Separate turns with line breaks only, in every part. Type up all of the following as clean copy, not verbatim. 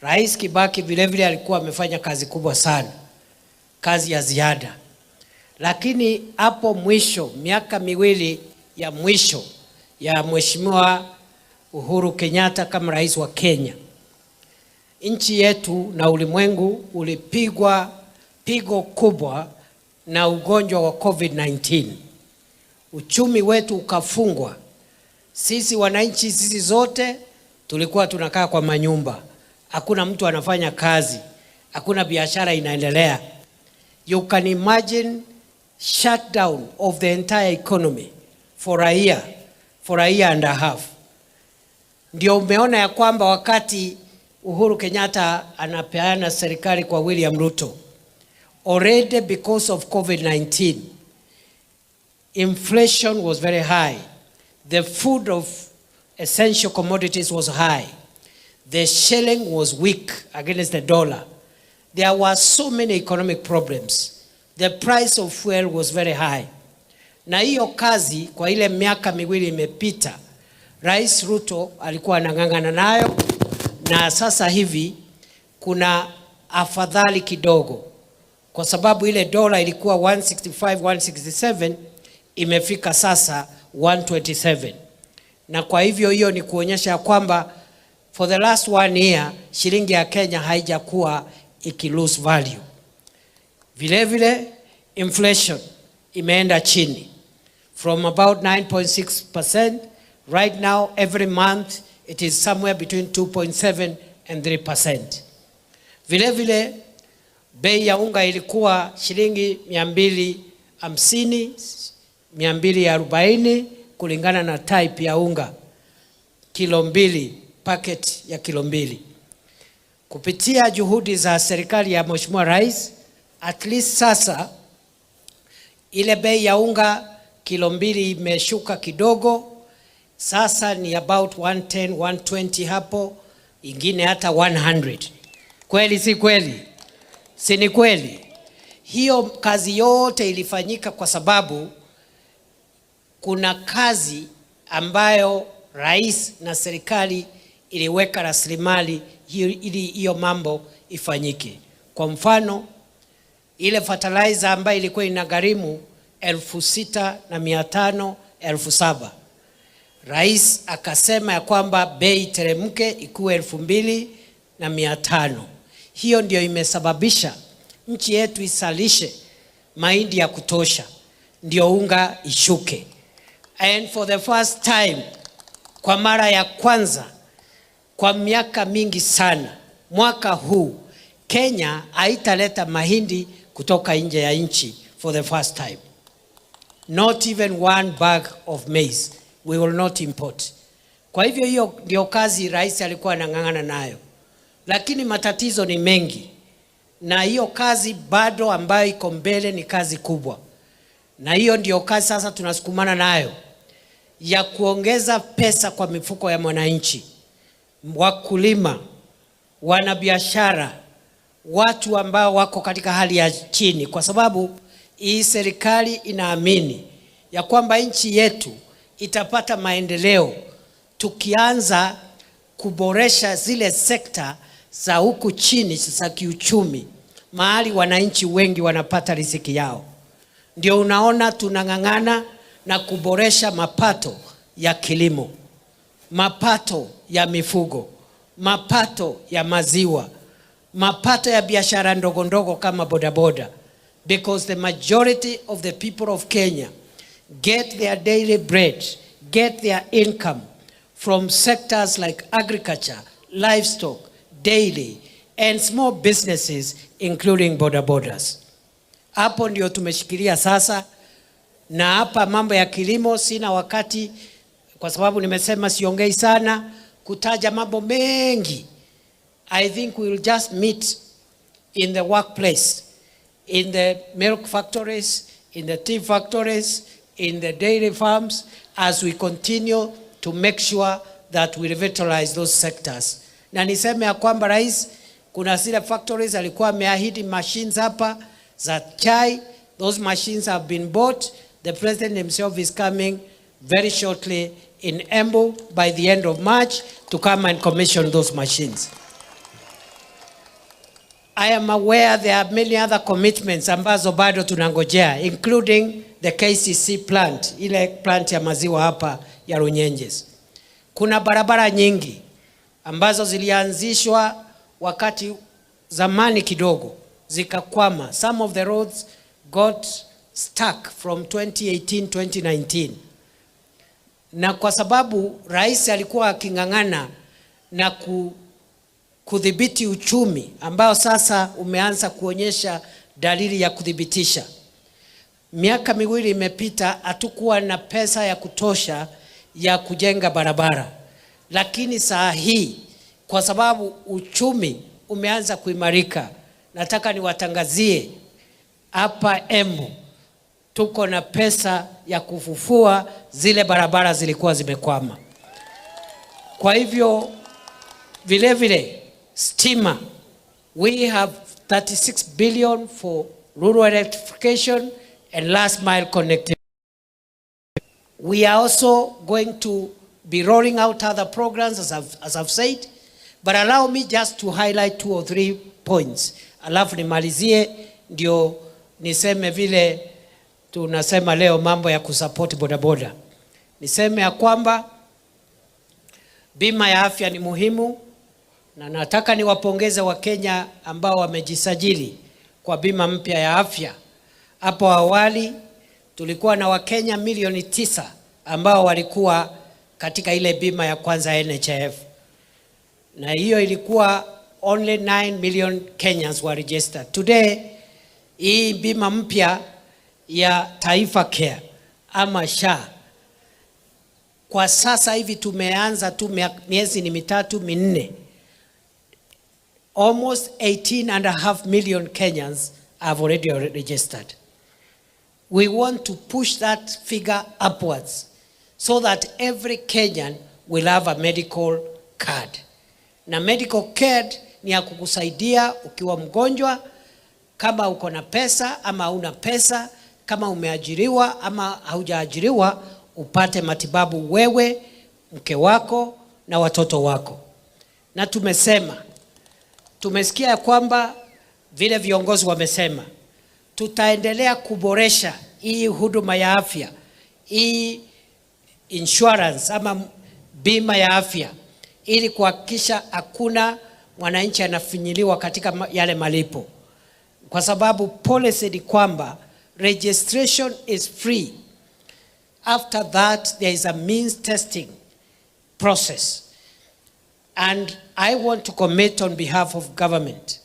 Rais Kibaki vile vile alikuwa amefanya kazi kubwa sana, kazi ya ziada, lakini hapo mwisho, miaka 2 ya mwisho ya Mheshimiwa Uhuru Kenyatta kama rais wa Kenya, nchi yetu na ulimwengu ulipigwa pigo kubwa na ugonjwa wa COVID-19. Uchumi wetu ukafungwa. Sisi wananchi, sisi zote tulikuwa tunakaa kwa manyumba, hakuna mtu anafanya kazi, hakuna biashara inaendelea. You can imagine shutdown of the entire economy for a year and a half. Ndio umeona ya kwamba wakati Uhuru Kenyatta anapeana serikali kwa William Ruto, already because of COVID-19, inflation was very high. The food of essential commodities was high. The shilling was weak against the dollar. There were so many economic problems. The price of fuel was very high. Na hiyo kazi kwa ile miaka 2 imepita, Rais Ruto alikuwa anang'ang'ana nayo, na sasa hivi kuna afadhali kidogo, kwa sababu ile dola ilikuwa 165, 167 imefika sasa 127, na kwa hivyo hiyo ni kuonyesha kwamba for the last one year shilingi ya Kenya haijakuwa iki lose value. Vile vile inflation imeenda chini from about 9.6%. Right now every month it is somewhere between 2.7 and 3%. Vile vile bei ya unga ilikuwa shilingi 250, 240 kulingana na type ya unga, kilo 2, packet ya kilo 2. Kupitia juhudi za serikali ya Mheshimiwa Rais, at least sasa ile bei ya unga kilo 2 imeshuka kidogo, sasa ni about 110, 120 hapo, ingine hata 100. Kweli si kweli? Si ni kweli? Hiyo kazi yote ilifanyika kwa sababu kuna kazi ambayo rais na serikali iliweka rasilimali ili hiyo mambo ifanyike. Kwa mfano, ile fertilizer ambayo ilikuwa inagharimu 6,500, 7,000, rais akasema ya kwamba bei teremke ikuwe 2,500. Hiyo ndio imesababisha nchi yetu isalishe mahindi ya kutosha, ndio unga ishuke. And for the first time, kwa mara ya kwanza kwa miaka mingi sana, mwaka huu Kenya haitaleta mahindi kutoka nje ya nchi for the first time. Not even one bag of maize we will not import. Kwa hivyo hiyo ndio kazi rais alikuwa anang'ang'ana nayo, lakini matatizo ni mengi, na hiyo kazi bado ambayo iko mbele ni kazi kubwa, na hiyo ndio kazi sasa tunasukumana nayo ya kuongeza pesa kwa mifuko ya mwananchi, wakulima, wanabiashara, watu ambao wako katika hali ya chini, kwa sababu hii serikali inaamini ya kwamba nchi yetu itapata maendeleo tukianza kuboresha zile sekta za huku chini za kiuchumi, mahali wananchi wengi wanapata riziki yao. Ndio unaona tunang'ang'ana na kuboresha mapato ya kilimo, mapato ya mifugo, mapato ya maziwa, mapato ya biashara ndogo ndogo kama bodaboda, because the majority of the people of Kenya get their daily bread, get their income from sectors like agriculture, livestock, dairy, and small businesses including boda bodas. Hapo ndio tumeshikilia sasa, na hapa mambo ya kilimo sina wakati, kwa sababu nimesema siongei sana kutaja mambo mengi. I think we will just meet in the workplace, in the milk factories, in the tea factories, in the dairy farms, as we continue to make sure that we revitalize those sectors. Na niseme ya kwamba rais, kuna zile factories alikuwa ameahidi machines hapa za chai. Those machines have been bought. The president himself is coming very shortly in Embu by the end of March to come and commission those machines. I am aware there are many other commitments ambazo bado tunangojea, including the KCC plant, ile plant ya maziwa hapa ya Runyenjes. Kuna barabara nyingi ambazo zilianzishwa wakati zamani kidogo zikakwama. Some of the roads got stuck from 2018, 2019, na kwa sababu rais alikuwa aking'ang'ana na kudhibiti uchumi ambao sasa umeanza kuonyesha dalili ya kudhibitisha. Miaka 2 imepita, hatukuwa na pesa ya kutosha ya kujenga barabara, lakini saa hii kwa sababu uchumi umeanza kuimarika, nataka niwatangazie hapa Embu tuko na pesa ya kufufua zile barabara zilikuwa zimekwama. Kwa hivyo vile vile stima, we have 36 billion for rural electrification and last mile connectivity. We are also going to be rolling out other programs, as I've said, but allow me just to highlight two or three points. Alafu nimalizie ndio niseme vile tunasema leo mambo ya kusupport bodaboda. Niseme ya kwamba bima ya afya ni muhimu, na nataka niwapongeze Wakenya ambao wamejisajili kwa bima mpya ya afya. Hapo awali tulikuwa na Wakenya milioni 9 ambao walikuwa katika ile bima ya kwanza ya NHIF, na hiyo ilikuwa only 9 million Kenyans were registered. Today hii bima mpya ya Taifa Care ama SHA, kwa sasa hivi tumeanza tu, miezi ni 3, 4, almost 18.5 million Kenyans have already registered. We want to push that figure upwards so that every Kenyan will have a medical card. Na medical card ni ya kukusaidia ukiwa mgonjwa, kama uko na pesa ama huna pesa, kama umeajiriwa ama haujaajiriwa, upate matibabu wewe, mke wako na watoto wako. Na tumesikia kwamba vile viongozi wamesema, tutaendelea kuboresha hii huduma ya afya, hii insurance ama bima ya afya, ili kuhakikisha hakuna mwananchi anafinyiliwa katika yale malipo, kwa sababu policy ni kwamba registration is free. After that there is a means testing process. And I want to commit on behalf of government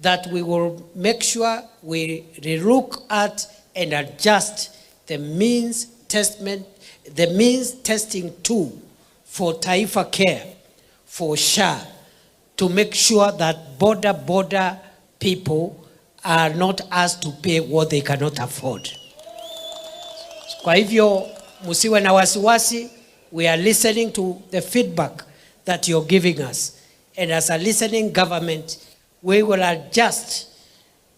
that we will make sure we relook at and adjust the means testing tool for Taifa Care, for SHA, to make sure that boda boda people are not asked to pay what they cannot afford. Kwa hivyo msiwe na wasiwasi, we are listening to the feedback that you're giving us. And as a listening government, we will adjust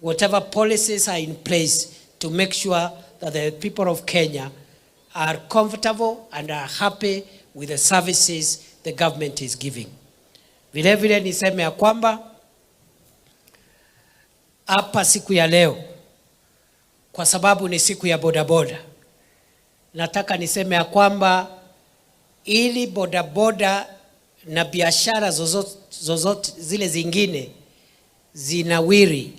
whatever policies are in place to make sure that the people of Kenya are comfortable and are happy with the services the government is giving. Vile vile niseme ya kwamba hapa siku ya leo, kwa sababu ni siku ya bodaboda, nataka niseme ya kwamba ili bodaboda na biashara zozote, zozote zile zingine zinawiri,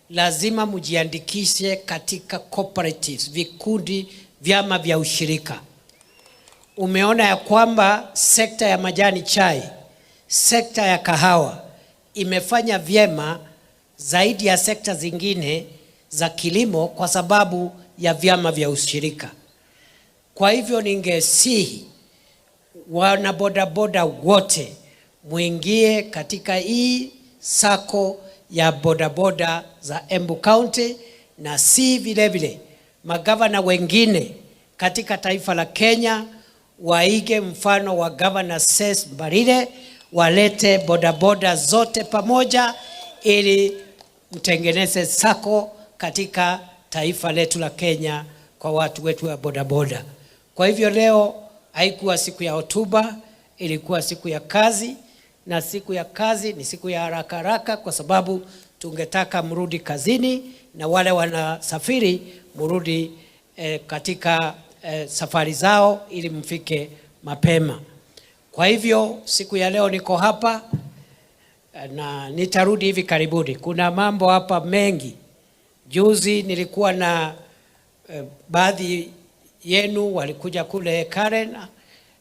lazima mjiandikishe katika cooperatives, vikundi, vyama vya ushirika. Umeona ya kwamba sekta ya majani chai, sekta ya kahawa imefanya vyema zaidi ya sekta zingine za kilimo kwa sababu ya vyama vya ushirika. Kwa hivyo ningesihi wanabodaboda wote muingie katika hii SACCO ya bodaboda za Embu County, na si vile vile magavana wengine katika taifa la Kenya waige mfano wa Governor Cess Mbarire, walete bodaboda zote pamoja ili mtengeneze SACCO katika taifa letu la Kenya kwa watu wetu wa bodaboda. Kwa hivyo leo haikuwa siku ya hotuba, ilikuwa siku ya kazi, na siku ya kazi ni siku ya haraka haraka kwa sababu Tungetaka mrudi kazini na wale wanasafiri mrudi katika safari zao ili mfike mapema. Kwa hivyo siku ya leo niko hapa na nitarudi hivi karibuni. Kuna mambo hapa mengi. Juzi nilikuwa na baadhi yenu walikuja kule Karen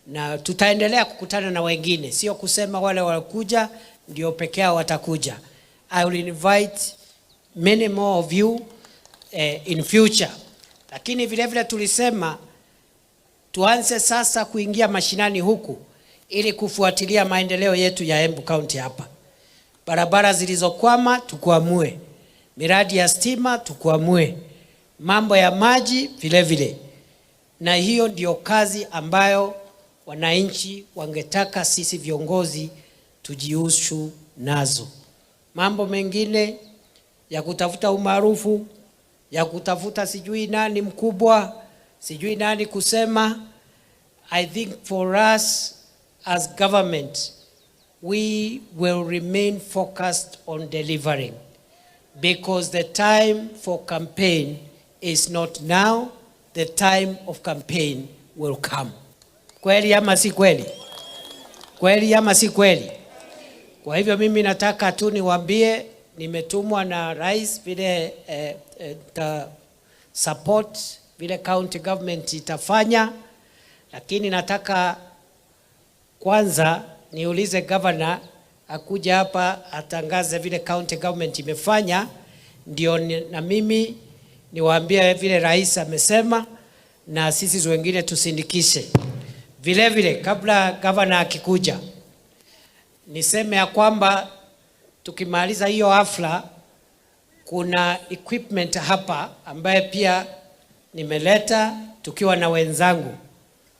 na tutaendelea kukutana na wengine, sio kusema wale walikuja ndio peke yao watakuja. I will invite many more of you in future, lakini vile vile tulisema tuanze sasa kuingia mashinani huku ili kufuatilia maendeleo yetu ya Embu County hapa. Barabara zilizokwama tukwamue, miradi ya stima tukwamue, mambo ya maji vile vile. Na hiyo ndio kazi ambayo wananchi wangetaka sisi viongozi tujihusu nazo. Mambo mengine ya kutafuta umaarufu, ya kutafuta sijui nani mkubwa, sijui nani kusema, I think for us as government we will remain focused on delivering because the time for campaign is not now, the time of campaign will come. Kweli ama si kweli? Kweli ama si kweli? Kwa hivyo mimi nataka tu niwaambie nimetumwa na rais vile ta support vile county government itafanya, lakini nataka kwanza niulize governor akuja hapa atangaze vile county government imefanya, ndio na mimi niwaambie vile rais amesema, na sisi wengine tusindikishe. Vile vile kabla governor akikuja, niseme ya kwamba tukimaliza hiyo hafla, kuna equipment hapa ambaye pia nimeleta tukiwa na wenzangu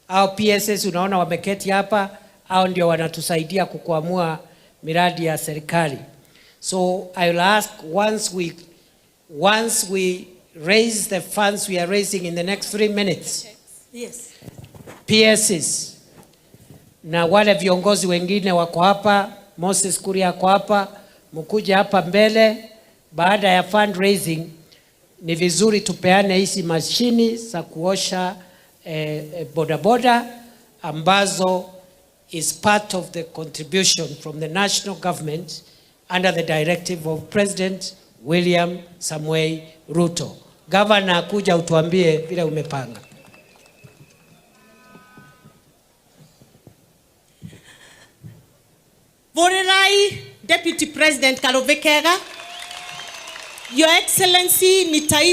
au PSs, unaona wameketi hapa, au ndio wanatusaidia kukwamua miradi ya serikali. So I will ask once we raise the funds we are raising in the next 3 minutes, PSs na wale viongozi wengine wako hapa, Moses Kuria ako hapa, mkuje hapa mbele. Baada ya fundraising, ni vizuri tupeane hizi mashini za kuosha bodaboda ambazo is part of the contribution from the national government under the directive of President William Samoei Ruto. Governor, kuja utuambie vile umepanga.
Vorerai Deputy President Karobekega, Your Excellency Nitaipa